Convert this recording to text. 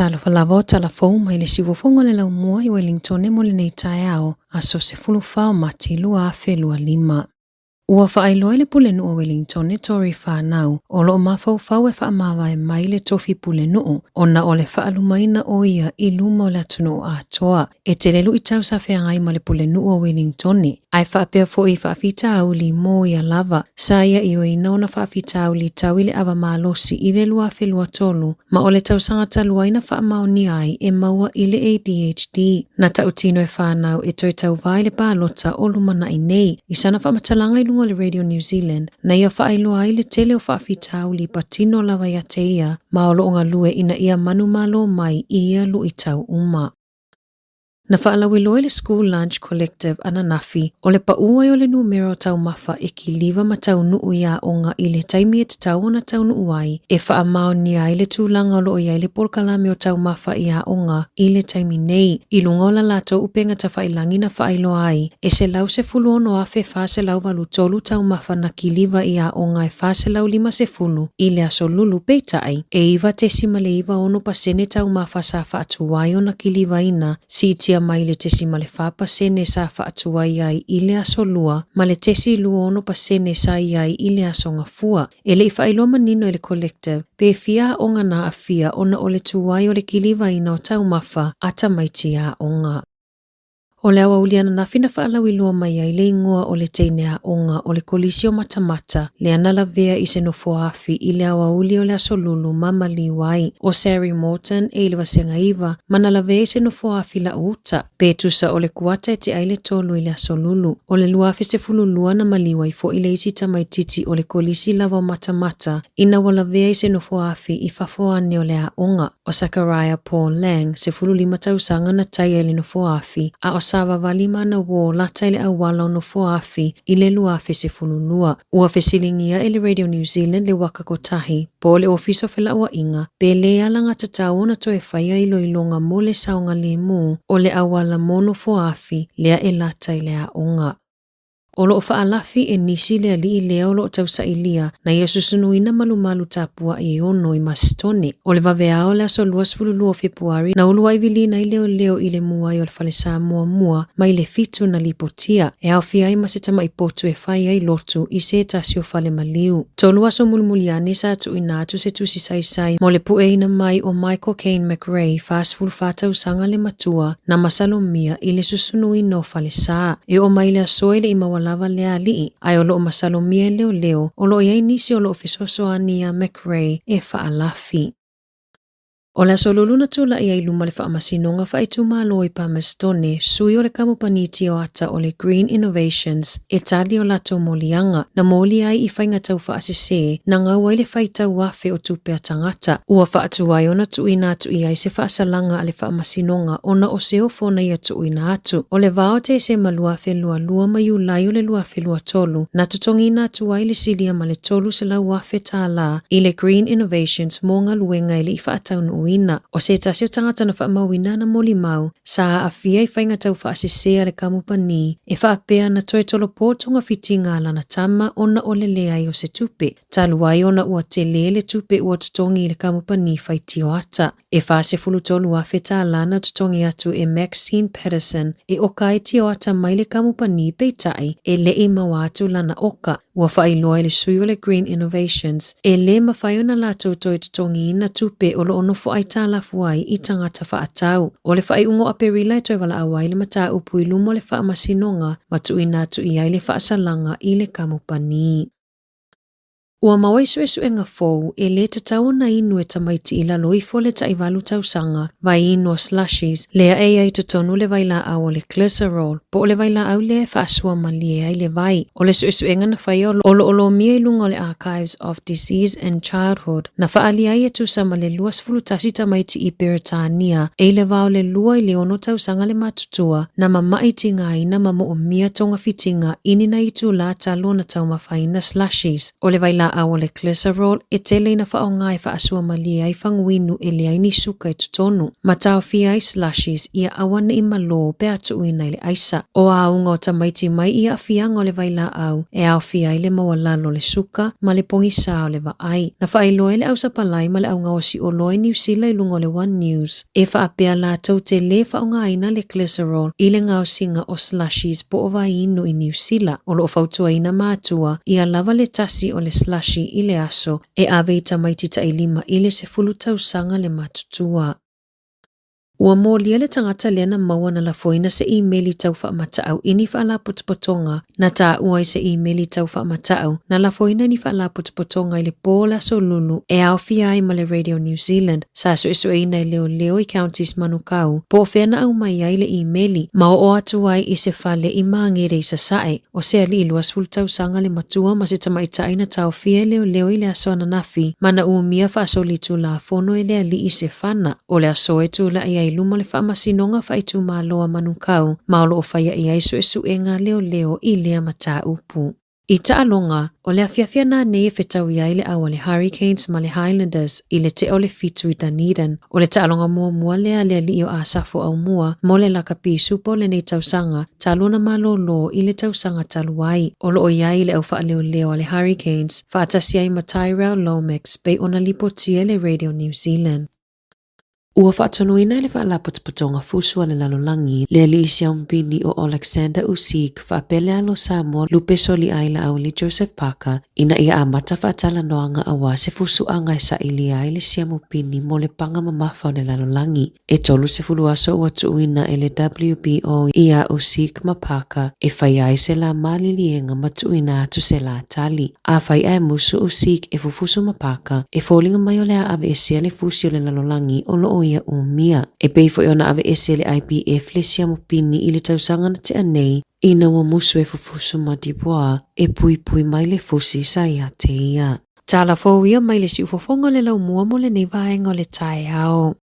Talofa lava o tala fou mai le siufofoga o le laumua i Wellingtone mo lenei taeao, aso 14 o Mati 2025. Ua faailoa e le Pulenuu o Wellingtone Tory Whanau o lo o mafaufau e faamavae mai le tofi Pulenuu ona o le faalumaina o ia i luma o le atunuu atoa. E tele luitau sa feagai ma le Pulenuu o Wellingtone, ae faapea foi i faafitauli mo ia lava. Sa ia ioeina ona faafitauli tau i le ava malosi i le 2023 ma o le tausaga talu ai na faamaonia ai e maua i le ADHD. Na tautino e whānau e toe tauvā i le pālota o lumanai nei. I sana faamatalaga i luga o le Radio New Zealand, na ia faailoa ai le tele o faafitauli patino lava ia te ia ma o lo o galue ina ia manumalo mai i ia luitau uma. Na faalauiloa e le School Lunch Collective ananafi, o le paʻu ai o le numera o taumafa e kiliva ma taunuu i aoga i le taimi e tatau ona taunuu ai, e faamaonia ai le tulaga o lo o i ai le polokalame o taumafa i aoga i le taimi nei, i luga o la latou upega tafailagi na faailoa ai e 116,483 taumafa na kiliva i aoga e 450 i le aso Lulu, peitai, e 9.96 pasene taumafa sa faatuai ona kilivaina, siitia mai le 0.4 pasene sa faatuai ai i le aso Lua ma le 0.26 pasene sa i ai i le aso Gafua. E le i faailoa manino e le Collective pe fia aoga na aafia ona o le tuai o le kilivaina o taumafa a tamaiti aoga. O le aoauli ananafi na faalauiloa mai ai le igoa o le teine aoga o le Kolisi o Matamata lea na lavea i se nofoa-afi i le aoauli o le Aso Lulu ma maliu ai ʻo Sari Morton e i le vasega 9 ma na lavea i se nofoa-afi lau uta pe tusa o le kuata e tea ai le tolu i le Aso Lulu. O le 2012 na maliu ai foi le isi tamaititi o le Kolisi lava o Matamata ina ua lavea i se nofoa-afi i fafo ane o le aoga. ʻO Zachariah Paul Lang, 15 tausaga na taia i le nofoa-afi, a o savavali ma ana uō lata i le auala o nofoa-afi i le 2012. Ua fesiligia e le Radio New Zealand le Waka Kotahi, po o le Ofisa o Felauaiga, pe le alagatatau ona toe faia iloiloga mo le saogalemu o le auala mo nofoa-afi lea e lata i le aoga. O lo o faalafi e nisi le alii lea o lo o tausailia na ia susunuina malumalu tapuai e ono i Masitone. O le vaveao o le aso 22 o Fepuari na uluai vilina ai leoleo i le mu ai o le falesa muamua mai le fitu na lipotia e aofia ai ma se tamai potu e fai ai lotu i se tasi o fale maliu. Tolu aso mulimuli ane sa tuuina atu se tusi saisai mo le pueina mai o Michael Kane McRae, 44 tausaga le matua, na masalomia i le susunuina o falesa. E oo mai le aso e le i maua lava lea alii, ae o lo o masalomia e leoleo, o lo o i ai nisi o lo o fesoasoani iā McRae e faalafi. O le aso Lulu na tulai ai i luma le Faamasinoga Faaitumalo i Palmerstone, sui o le kamupani tioata o le Green Innovations e tali o latou moliaga, na moli ai i faiga taufaasese na gau ai le faitau afe o tupe a tagata. Ua faatuai ona tuuina atu i ai se faasalaga a le Faamasinoga ona o se ofo na ia tuuina atu. O le va o Tesema 2022 ma Iulai o le 2023, na totogiina atu ai le silia ma le $300,000 tālā i le Green Innovations mō galuega e le i faataunuuina. O se tasi o tagata na faamauina ana molimau, sa aafia i faiga taufaasese a le kamupani e faapea na toe tolopo togafitiga a lana tama ona o le leai o se tupe, talu ai ona ua tele le tupe ua totogi i le kamupani fai tioata. E 43,000 tālā na totogi atu e Maxine Patterson e oka ai tioata mai le kamupani peitai e le i maua atu lana oka. Ua faailoa e le sui o le Green Innovations, e lē mafai ona latou toe totogiina tupe o lo o nofo aitalafu ai i tagata faatau. O le faaiuga o Aperila e toe valaau ai le mataupu i luma o le Faamasinoga ma tuuina atu i ai le faasalaga i le kamupani. Ua maua i suesuega fou, e lē tatau ona inu e tamaiti i lalo ifo o le taivalu tausaga, vai inu o slushies, lea e i ai i totonu le vailaau o le glycerol, po o le vailaau lea e faasua malie ai le vai. O le suesuega na faia o lo o lomia i luga o le Archives of Disease in Childhood, na faaalia ai e tusa ma le 21 tamaiti i Peretania e i le va o le lua i le ono tausaga le matutua, na mama'i tigaina ma moomia togafitiga i ni nai itulā talu ona taumafaina slushies. O le vailaau vailaau o le glycerol e tele ina faaaoga e faasuamalie ai faguinu e leai ni suka i totonu, ma taofia ai slushies ia aua ne i malo pe a tuuina i le aisa. O auga o tamaiti mai i aafiaga o le vailaau e aofia ai le maualalo o le suka ma le pogisa o le vaai. Na faailoa e le ausapalai ma le augaosi oloa i Niu Sila i luga o le One News e faapea latou te lē faaaogaina le glycerol i le gaosiga o slushies po o vaiinu i Niu Sila. O lo o fautuaina matua ia lava le tasi o le slushie i le aso e ave i tamaiti tailima i le 10 tausaga le matutua. Ua molia le tagata lea na maua na lafoina se imeli tau faamata'au i ni faalapotopotoga na taua i se imeli tau faamata'au na lafoina i ni faalapotopotoga i le pō o le Aso Lulu e aofia ai ma le Radio New Zealand sa suesueina e leoleo i Counties Manukau po o fea na aumai ai le imeli ma oo atu ai i se fale i Māngere i Sasae. O se alii 20 tausaga le matua ma se tamaitai na taofia e leoleo i le aso ananafi ma na umia faasolitulafono e le alii Sefana. O le aso e tulai ai i luma o le Faamasinoga Faaitumalo a Manukau ma o lo o faia i ai suesuega a leoleo i lea mataupu. I taaloga, o le afiafi ananei e fetaui ai le au a le Hurricanes ma le Highlanders i le tea o le 7 i Dunedin. O le taaloga muamua lea a le alii o Asafo Aumua mo le lakapi Supa o lenei tausaga talu ona malōlō i le tausaga talu ai. O lo o i ai le au faaleoleo a le Hurricanes faatasi ai ma Tyrell Lomax pei ona lipotia e le Radio New Zealand. Ua faatonuina e le Faalapotopotoga Fusu a le Lalolagi le alii siaumupini o Oleksandr Usyk faapea le alo Samoa Lupe Soliai Laauli Joseph Parker ina ia amata faatalanoaga aua se fusuaga e sailia ai le siamupini mo le paga mamafa o le lalolagi. E 30 aso ua tuuina e le WBO iā Usyk ma Parker e faia ai se lā maliliega ma tuuina atu se lā tali. Afai ae musu Usyk e fufusu ma Parker, e foliga mai o le a aveesea le fusi o le lalolagi o lo o ia umia. E pei foi ona aveese e le IBF le siamupini i le tausaga na tea nei, ina ua musu e fufusu ma Dubois e puipui mai le fusi sa ia te ia. Tala fou ia mai le siufofoga o le laumua mo lenei vaega o le taeao.